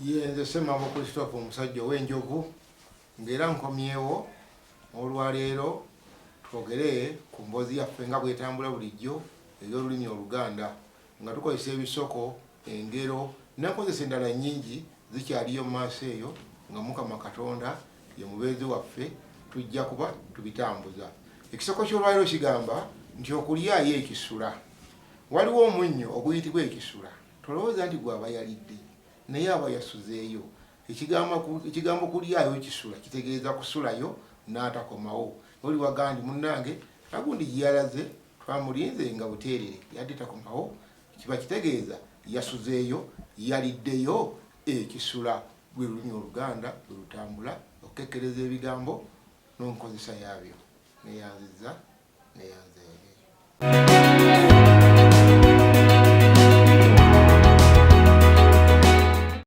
Ye nze Ssemambo Christopher omusajja ow'enjovu ng'era nkomyewo olwaleero twogere ku mboozi yaffe nga bw'etambula bulijjo ey'olulimi Oluganda nga tukozesa ebisoko, engero n'enkozesa endala nnyingi zikyaliyo mu maaso eyo nga Mukama Katonda ye mubeezi waffe tujja kuba tubitambuza. Ekisoko ky'olwaleero kigamba nti okulyayo ekisula. Waliwo omunnyo oguyitibwa ekisula. Tolowooza nti gw'aba yalidde naye aba yasuzeeyo. Ekigambo kulyayo kisula kitegeeza kusulayo n'atakomawo. Oli waga nti munnange agundi gye yalaze twamulinze nga buteerere yadde takomawo, kiba kitegeeza yasuzeeyo, yaliddeyo ekisula. Lwe lulimi Oluganda bwe lutambula okukekkereza ebigambo n'onkozesa yaabyo. Neeyanzizza neeyanzeege.